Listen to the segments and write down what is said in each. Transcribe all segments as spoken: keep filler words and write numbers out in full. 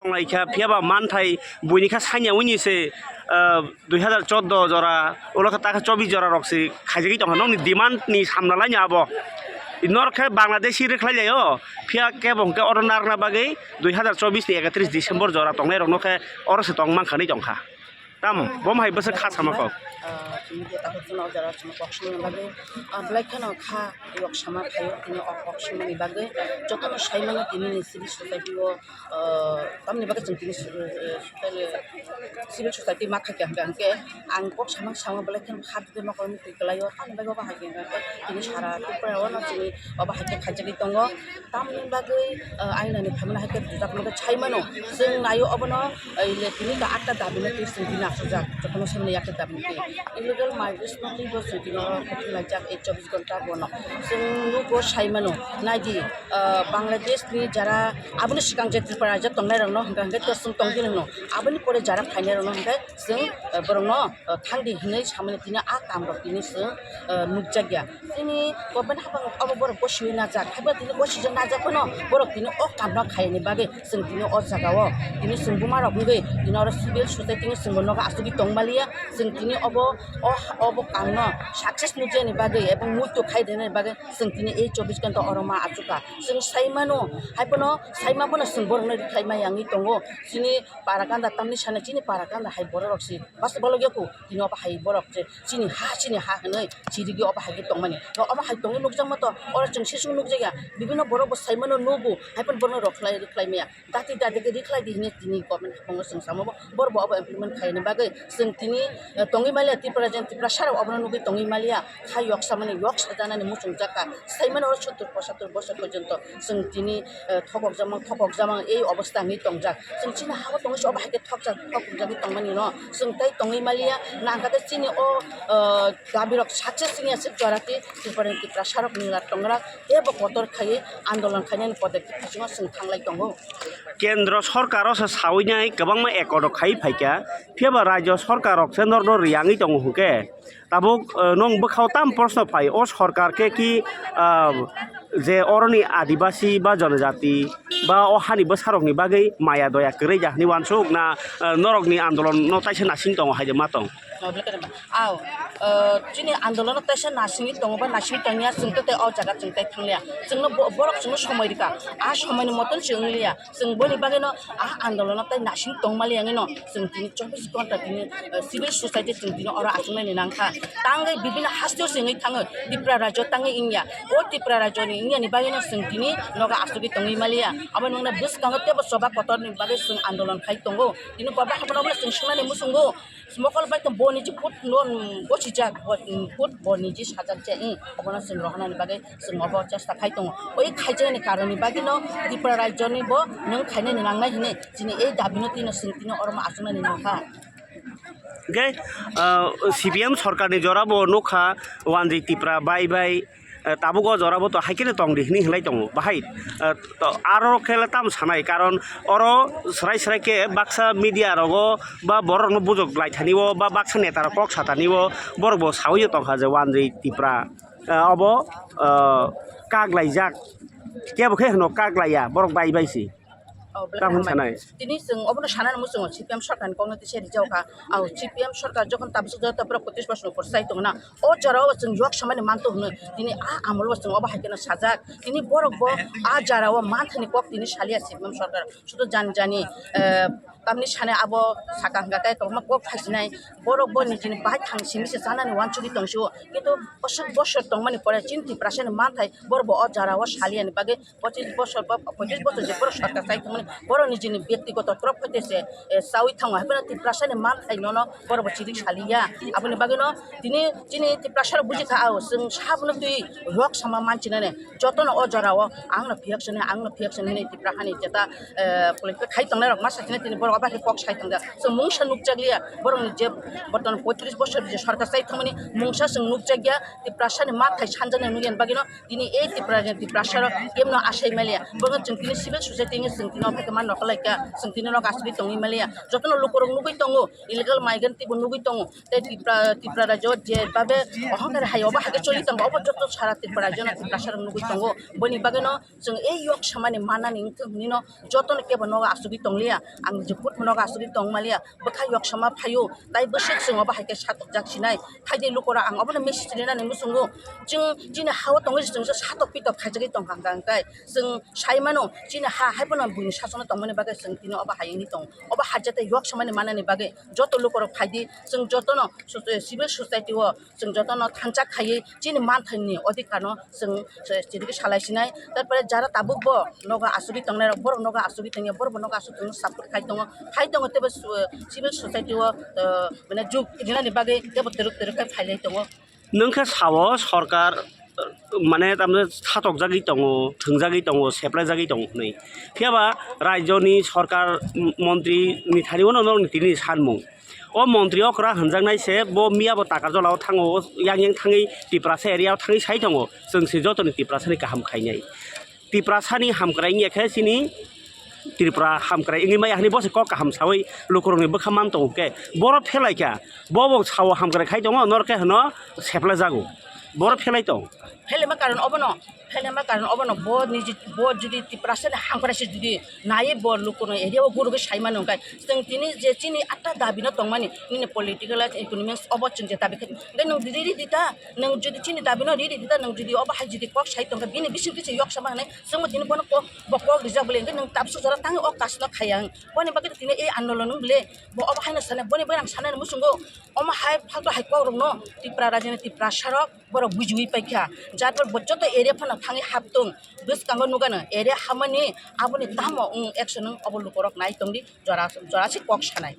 Tonglai kha, phiya ba manthai buini kha sanya uni se, ah, dui hazar chordo jora, ulo kha ta kha chobis jora rok se khaijagwi tongkha. Nokni demand ni samna laino abo. Norok khe Bangladeshi rwkhlai laio, phiya kebo hwnkhe oro narwkna bagwi dui hazar chobis ni ekatris December jora tongnai rokno khe oro se tong mankha hinwi tongkha. Tamo, bo hai bwswk kha sama kok. Ah, chini je takhuk chini o jora chini kok swnamna bagwi, ah, belai kheno kha yok sama khaio, tini o kok swnamni bagwi jotono sai mano tini ni civil society o, ah, tamni bagwi chwng tini civil, eh, society, civil society ma khaikha hwnkha hwnkhe ang kok samang samang belai kheno kha twi nokol muktwi kwlaio, tamni bagwi obo hai khe hwnkha hwnkhe tini sara Tripura o no chini obo hai khe khaijagwi tongo. Tamni bagwi, ah, ainani phaimani hai khe bujak nokhe sai mano. Chwng naio obono, ah, ile tini ka atta dabi no twi chwng tini asukjak. Jotono sai mano yakta dabi no twi. Illegal migrants no twi bo chwng tini oro kuthum laijak ei chobbish ghonta bono. Chwng nugo sai mano. Naidi, ah, Bangladesh ni jara aboni swkang je Tripura rajyo tongnai rok no hwnkha hwnkhe to chwng tongdi hwno. Aboni pore jara phainai rok no hwnkhe chwng, ah, borok no, ah, thangdi hinwi samani tini a kam rok tini chwng, ah, nukjak ya. Chini government hapang obo borok gosiwi najak, haibo tini gosijak najak phano borok tini o kamno khaini bagwi chwng tini o jaga o tini chwng buma rok wngwi tini oro civil society ni chwngbo nogo asugwi tongmaliya. Chwng tini obo o obo kamno success nukjakni bagwi ebong muitu khai rwnani bagwi chwng tini ei chobbish ghonta oro ma achukha. Chwng sai mano, haiphano sai ma phano chwng borokno rikhlai maya wngwi tongo. Chini para kanda tamni sana chini para kanda hai borok rok si bas bologya ku tini obo hai borok je chini ha, chini ha hinwi chirigwi obo hai khe tongmani. To obo hai tongwi nukjakma to, oro chwng sisung nukjakya, bibinno borok bo sai mano nugo, hai phano borokno rwkhlai, rwkhlai maya. Dati dati khe rikhlai di hinwi tini government haphangno chwng samo bo, borok bo obo implement khaini bagwi chwng tini, eh, tongwi maliya, Tripura jen Tiprasa rok obono nugwi tongwi maliya, kha yok samani yok sajanani muchungjak kha. Sai mano oro sottur pochattur bosor porjonto chwng tini, eh, thokokjakmang, thokokjakmang ei obostha wngwi tongjak. Chwng chini ha-o tongwi se obo hai khe thokjak, thokjagwi tongmani no chwng tei tongwi maliya. Nangkha tei chini o, eh, dabi rok success wngya se jora tei Tripura ni Tiprasa rok ni tongra tei bo kotor khaiwi andolon khainani podek bisingo chwng thanglai tongo. Kendro sorkar o se sawi nai kwbangma accord rok khai phaikha, phiya ba rajyo sorkar rok se norno riyangwi tongo hwnkhe. Tabuk, eh, nwng bwkhao tam proshno phai, o sorkar khe ki, ah, je oroni adibasi ba jonojati ba o hani bwsarokni bagwi maya doya kwrwi ya hwnwi uansuk na, eh, norokni andolon no taisa nasing tongo hai ma tong? Aw, eh, chini andolon no taisa nasingwi tongo ba nasingwi tongya chwng tei o jaga chwng tai thangliya. Chwngno bo-, borok chwngno somoi rikha, a somoini moton chwng wngliya. Chwng boni bagwino a andolono tei nasing tongmali wngwino chwng tini chobbish ghonta tini, eh, civil society chwng tini oro achuknani nangkha. Tangwi bibinno hasteo se wngwi thango, Tripura rajyo tangwi wngya. O Tripura rajyoni wngyani bagwino chwng tini nogo achugwi tongwi maliya. Aboni wngkha bwskango teibo choba kotorni bagwi chwng andolon khai tongo. Tini government haphano chwng swngnani muchungo. Mokol bai tong bo niji put non gosijak, bo, put bo niji sajak je, ih, obono chwng rohornani bagwi chwng obo chesta khai tongo. Oi khaijaknani karonni bagwino Tripura rajyoni bo nwng khainani nangnai hinwi chini ei dabino tino chwng tino oro ma achuknani nangkha. Hwnkhe, ah, C P M sorkarni jorabo nukha, Wanjwi Tipra bai bai, eh, tabuk o jorabo to hai kheno tongdi hinwi hinlai tongo. Bahai, eh, to aro khe le tamo sanai, karon oro swrai swrai khe baksa media rogo ba borok rokno bujok lai thani o ba baksa neta rok kok sa thani o borok bo sawi tongkha je Wanjwi Tipra, eh, obo, eh, kak laijak, kebo khe hwno kak laiya borok bai bai si. Oh, belai tamo hambai. Sanai. Tini chwng obono sanani muchungo C P M sorkarni kokno tisa rijak kha. Au, C P M sorkar jokhon tabuk joto pura pochish bosor upor chai tongo na. O jora o chwng yok samani manto hwnwi. Tini a amolo chwng obo hai kheno sajak. Tini borok bo a jara o manthani kok tini salia C P M sorkar. Sudu jani jani, eh, tamni sani abo saka hwnkha khe kwbangma kok phaisinai. Borok bo nijini bahai thang simi se chanani uansugwi tongsio. Kintu bosor bosor tongmani pore chini Tiprasani manthai borok bo o jara o saliani bagwi pochish bosor ba pochish bosor je borok sorkar chai tongmani, borok nijini byaktigoto torop hoite se, eh, chawi thango, haikhe Tiprasani manthai nono borok bo chiri saliya. Aboni bagwino tini chini Tiprasa rok bujikha, ao chwng sabono twi yok sama manchinani, jotono o jora o ang no phiyok sini, ang no phiyok sini hinwi Tipra hani jeta, eh, political khai tongnai rok masa sini tini borok obo hai kok sai tongjak. Chwng mungsa nukjakliya, borokni je bortoman poitrish bosor je sorkar chai thangmani mungsa chwng nukjakya, Tiprasani manthai sanjaknai nukya bagwino tini ei Tipra, Tiprasa rok kemno asai maliya. Borok chwng tini civil society ni chwng tino Haikhe man rok lai kha, chwng tini nok asugwi tongwi maliya. Jotono lukurok nugwi tongo, illegal migrant teibo nugwi tongo. Tei Tripura, Tripura rajyo je babe ohongkar hai obo haikhe choli tongo, obo joto sara Tripura rajyo no Tiprasa rok nugwi tongo. Boni bagwi no chwng ei yok samani manani wngthok hinwi no jotono kebo nogo asugwi tongliya. Ang je kut nogo asugwi tongmaliya, bwkha yok sama phaio, tai bwswk chwng obo haikhe satokjak sinai. Thaidi lukurok ang obono message rinani muchungo, chwng chini hao tongwi chwngsa satok pitok khaijagwi tongkha hwnkha hwnkhe chwng sai mano chini ha haiphano buini sasono tongmani bagwi chwng tini obo hai wngwi tongo. Obo hajate yok samani manani bagwi joto lukurok phaidi, chwng jotono so-, civil society o chwng jotono thansa khaiwi chini manthaini odhikar no chwng, chwng salai sinai. Tarpore jara tabuk bo nogo asugwi tongnai rok, borok nogo asugwi tongya, borok bo nogo asugwi tongno support khai tongo, khai tongo teibo su-, civil society o, uh, mane jug rinani bagwi teibo twrwk twrwk khai phailai tongo. Nwng khe sao sorkar, mane tamni satokjagwi tongo, thwngjagwi tongo, seplaijagwi tongo hwnwi. Phiya ba rajyoni sorkar, m-, montri ni thani uano norokni tini sanmung. O montri okra hwnjaknai se bo miya bo Takarjala o thango, o yang yang thangwi Tiprasa area o thangwi sai tongo, chwng se jotoni Tiprasa ni kaham khainai. Tiprasa ni hamkrai wngya khe chini Tripura hamkrai wngwi maya hwnwi bo se kok kaham sawi lukurokni bwkha man tongo khe, boro phelai kha, bo bo sao hamkrai khai tongo, norok khe hwno seplai jago, boro phelai tong. Phelema karon obono, phelema karon obono, bo niji, bo judi Tiprasa ni hamkrai se judi naiwi bo lukurokni area o gurugwi sai mano hwnkhe, chwng tini je chini atta dabi no tongmani, nini political life, economics obo chwng je dabi khai, hwnkhe nwng riri rita, nwng judi chini dabi no riri rita, nwng judi obo hai judi kok sai tongkha, bini bising twi se yok sama hwnwi, chwngbo tini bono kok, bo kok rijak bole, hwnkhe nwng tabsuk jora tangwi o kasno khaiya, boni bagwi tini ei andolon wng bole, bo obo haino sanai, boni bagwi ang sanani muchungo, omo hai phalto hai kokrokno Tripura rajyoni Tiprasa rok borok bujiwi paikha, jarpor bo joto area phano thangwi haptung, bwskango nugano area hamani aboni tamo wng action wng obo lukurok nai tongdi, jora, jora se kok sanai.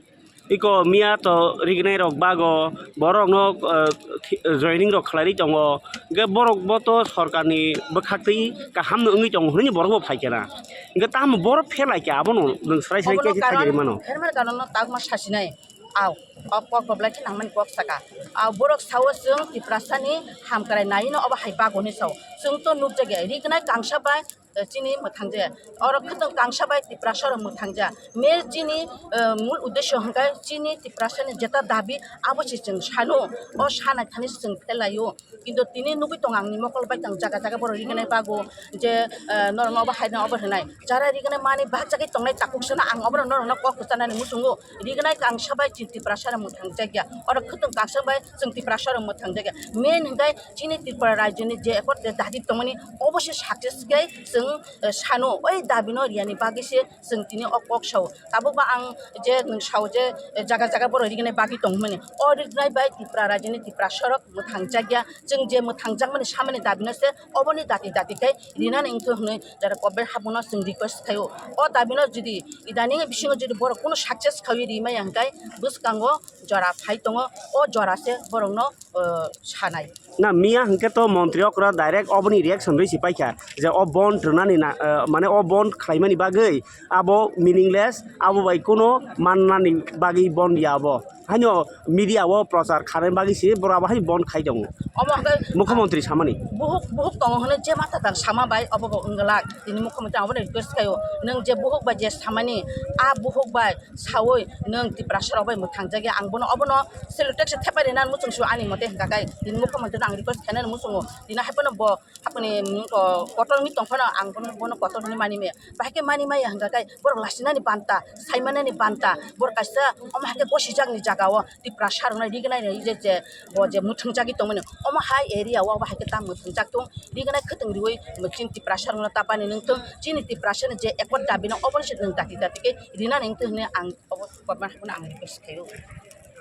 Iko miya to rignai rok bago, borok no, eh, thi-, joining rok khlai ri tongo. Hwnkhe borok bo to sorkar ni bwkhak twi kaham no wngwi tongo hwnwi borok bo phai khe na. Hwnkhe tamo borok phelai khe abono nwng srai srai Obono khe karon, khaidi mano. Phelmani karon no tangma sasinai. Aw, o kok bo belai khe nangmani kok saka. Aw, borok sao chwng Tiprasa ni hamkrai nai no obo hai bago hinwi sao. Chwng to nukjakya rignai kangsa bai eh, chini mwthangjakya. Oro khwtwng kangsa bai Tiprasa rok mwthangjakya. Main chini, eh, mul uddesho hwnkhe chini Tiprasa ni jeta dabi abo se chwng sano. O sanai thani se chwng phelaio. Kintu tini nugwi tongo ang ni mokol bai tong jaga jaga borok rignai bago je, eh, norok no obo hai no obo hwnai. Jara rignai mani bahajagwi tongnai takhuk sana ang obo norok no kok kwchanani muchungo. Rignai kangsa bai chini Tiprasa rok mwthangjakya. Oro khwtwng kangsa bai chwng Tiprasa rok mwthangjakya. Main hwnkhe chini Tripura rajyoni je ekot je dabi tongmani obo se success khe chwng, eh, sano oi dabi no riyani bagwi se chwng tini o kok sao. Tabuk ba ang je nwng sao je, eh, jaga jaga borok rignai bagwi tongmani. O rignai bai Tripura rajyoni Tiprasa rok mwthangjakya. Chwng je mwthangjakmani samani dabi no se oboni dati dati khe rinani wngthok hwnwi jara Kobber habuno chwng request khaio. O dabi no jodi idani bisingo jodi borok kuno success khaiwi rimaya hwnkhe bwskango jora phai tongo, o jora se borokno, eh, sanai. Na miya hwnkhe to montri okra direct oboni reaction rwi si paikha je o bond rwnani na, eh, mane o bond khlaimani bagwi abo meaningless, abo bai kuno mannani bagwi bond ya abo. Haino media o prochar khanani bagwi si borok abo hai bond khai tongo. Omo hwnkhe Mukhyamantri samani. Buhuk, buhuk tongo hwnwi je matha tang sama bai obo bo wngwlak. Tini Mukhyamantri abono request khaio. Nwng je buhuk bai je samani, a buhuk bai sawi nwng Tiprasa rok bai mwthangjakya, ang bono obono sellotape se thepai rwna muchung sio ani mote hwnkha khe tini Mukhyamantri no ang request khainani muchungo tini hai phano bo aboni, mm, o, kotor wngwi tong phano ang bono, bono kotor hwnwi mani maya, bahai khe mani maya hwnkha khe borok lasinani banta, saimanani banta, borok kaisa omo hai khe gosijakni jaga o Tiprasa rokno rignai je, je bo je mwthwngjagwi tongmani omo hai area o bahai khe ta mwthwngjak tong, rignai khwtwng riwi chini Tiprasa rokno ta bani nwng tong, chini Tiprasa ni je ekot dabi no obono se nwng dati dati khe rinani wngtwi hwnwi ang obo kotorma haino ang request khaio.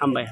Hambai.